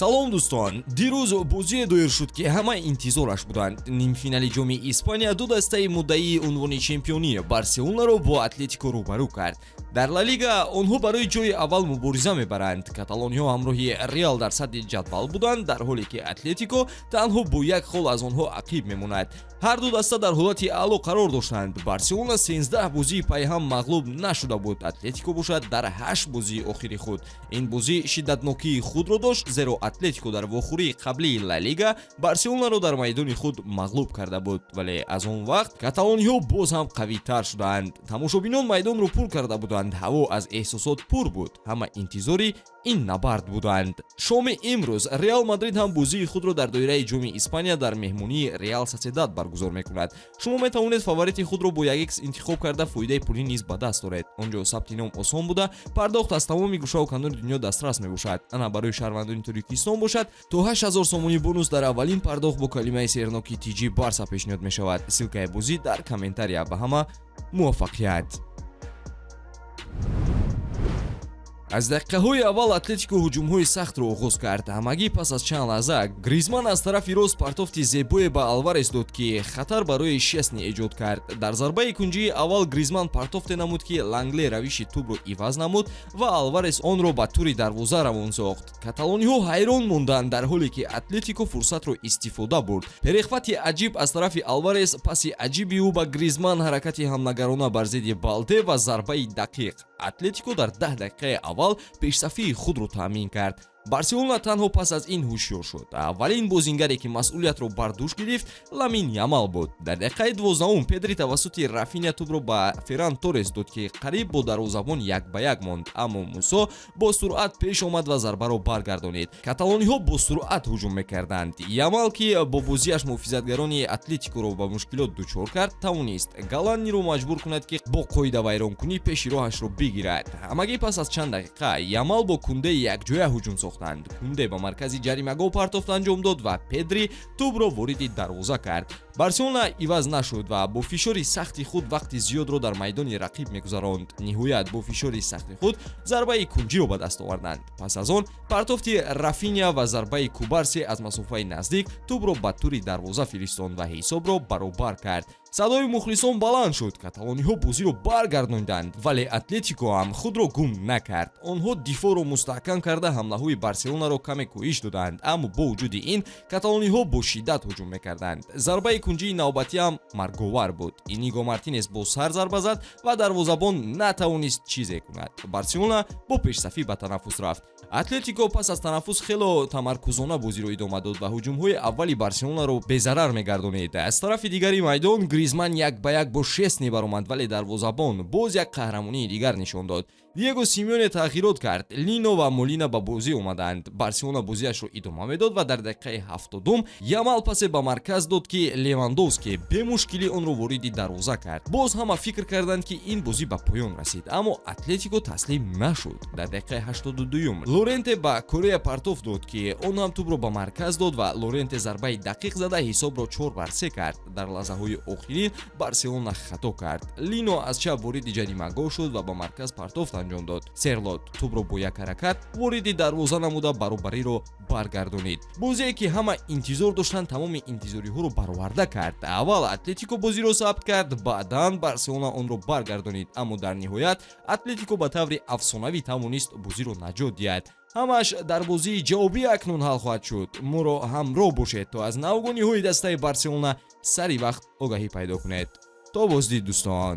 Салом, дӯстон! Дирӯз бозие доир шуд, ки ҳама интизораш буданд. Нимфинали Ҷоми Испания ду дастаи муддаии унвони чемпионӣ Барселонаро бо Атлетико рӯбарӯ кард. Дар Ла Лига онҳо барои ҷои аввал мубориза мебаранд. Каталониҳо ҳамроҳи Реал дар садри ҷадвал буданд, дар ҳоле ки Атлетико танҳо бо як хол аз онҳо ақиб мемонад. Ҳар ду даста дар ҳолати аъло қарор доштанд. Барселона 13 бозии пайҳам мағлуб нашуда буд, Атлетико бошад, дар 8 бозии охири худ. Ин бозӣ шиддатнокии худро дошт, зеро Атлетико дар вохӯрии қаблии Ла Лига Барселонаро дар майдони худ мағлуб карда буд, вале аз он вақт каталониҳо боз ҳам қавитар шудаанд. Тамошобинон майдонро пур карда буданд, ҳаво аз эҳсосот пур буд, ҳама интизори ин набард буданд. Шоми имрӯз Реал Мадрид ҳам бозии худро дар доираи Ҷоми Испания дар меҳмонии Реал Сосьедад баргузор мекунад. Шумо метавонед фаворити худро бо 1x интихоб карда, фоидаи пулӣ низ ба даст оред. Он ҷо сабти ном осон буда, пардохт аз тамоми гӯшаву канори дунё дастрас мебошад. Ана, барои шаҳрвандони Тоҷикистон бошад, то 8000 сомонӣ бонус дар аввалин пардохт бо калимаи серноки тиҷи Барса пешниҳод мешавад. Ссылкаи бозӣ дар комментария. Ба ҳама муваффақият! Аз дақиқаҳои аввал Атлетико ҳуҷумҳои сахтро оғоз кард. Ҳамагӣ пас аз чанд лаҳза Гризман аз тарафи рост партофти зебое ба Алварес дод, ки хатар барои Шесни эҷод кард. Дар зарбаи кунҷии аввал Гризман партофте намуд, ки Лангле равиши тӯбро иваз намуд ва Алварес онро ба тури дарвоза равон сохт. Каталониҳо ҳайрон монданд, дар ҳоле ки Атлетико фурсатро истифода бурд. Перехвати аҷиб аз тарафи Алварес, паси аҷиби ӯ ба Гризман, ҳаракати ҳамлагарона бар зидди Балде ва зарбаи дақиқ. Атлетико дар 10 дақиқаи аввал пешсафии худро таъмин кард. Барселона танҳо пас аз ин ҳушёр шуд. Аввалин бозингаре, ки масъулиятро бар дӯш гирифт, Ламин Ямал буд. Дар дақиқаи 12-ум Педри тавассути Рафиня тӯбро ба Ферран Торрес дод, ки қариб бо дарвозабон як ба як монд, аммо Мусо бо суръат пеш омад ва зарбаро баргардонид. Каталониҳо бо суръат ҳуҷум мекарданд. Ямал, ки бо бозиаш муҳофизатгарони Атлетикоро ба мушкилот дучор кард, тавонист Галанниро маҷбур кунад, ки бо қоидавайронкунӣ пеши роҳашро бигирад. Ҳамагӣ пас аз чанд дақиқа Ямал бо Кунде якҷоя ҳуҷум сохтанд. Кунде ба маркази ҷаримагоҳ партофт анҷом дод ва Педри тӯбро вориди дарвоза кард. Барселона иваз нашуд ва бо фишори сахти худ вақти зиёдро дар майдони рақиб мегузаронд. Ниҳоят, бо фишори сахти худ зарбаи кунҷиро ба даст оварданд. Пас аз он партофти Рафиня ва зарбаи Кубарси аз масофаи наздик тӯбро ба тури дарвоза фиристонд ва ҳисобро баробар кард. Садои мухлисон баланд шуд. Каталониҳо бозиро баргардонданд, вале Атлетико ҳам худро гум накард. Онҳо дифоъро мустаҳкам карда, ҳамлаҳои Барселонаро каме коҳиш доданд, аммо бо вуҷуди ин каталониҳо бо шиддат ҳуҷум мекарданд. Зарбаи кунҷии навбатӣ ҳам марговар буд. Иниго Мартинес бо сар зарба зад ва дарвозабон натавонист чизе кунад. Барселона бо пешсафӣ ба танаффус рафт. Атлетико пас аз танаффус хело тамаркузона бозиро идома дод ва ҳуҷумҳои аввали Барселонаро безарар мегардонид. Аз тарафи дигари майдон Гризман як ба як бо Шесни баромад, вале дарвозабон боз як қаҳрамонии дигар нишон дод. Диего Симеоне тағйирот кард, Лино ва Молина ба бозӣ омаданд. Барселона бозиашро идома медод ва дар дақиқаи 70-ум Ямал пасе ба марказ дод, ки Левандовски бемушкилӣ онро вориди дарвоза кард. Боз ҳама фикр карданд, ки ин бозӣ ба поён расид, аммо Атлетико таслим нашуд. Дар дақиқаи 82-юм Лоренте ба Корея партоф дод, ки он ҳам тӯбро ба марказ дод ва Лоренте зарбаи дақиқ зада, ҳисобро 4 бар 3 кард. Дар лаҳзаҳои охирин Барселона хато кард. Лино аз чап вориди ҷаримагоҳ шуд ва ба марказ партофт анҷом дод. Серлот тӯбро бо як ҳаракат вориди дарвоза намуда, баробариро баргардонид. Бозие, ки ҳама интизор доштанд, тамоми интизориҳоро бароварда кард. Аввал Атлетико бозиро сабт кард, баъдан Барселона онро баргардонид, аммо дар ниҳоят Атлетико ба таври афсонавӣ тавонист бозиро наҷот диҳад. Ҳамаш дар бозии ҷавобӣ акнун ҳал хоҳад шуд. Моро ҳамроҳ бошед, то аз навгониҳои дастаи Барселона сари вақт огаҳӣ пайдо кунед. То боздид, дӯстон!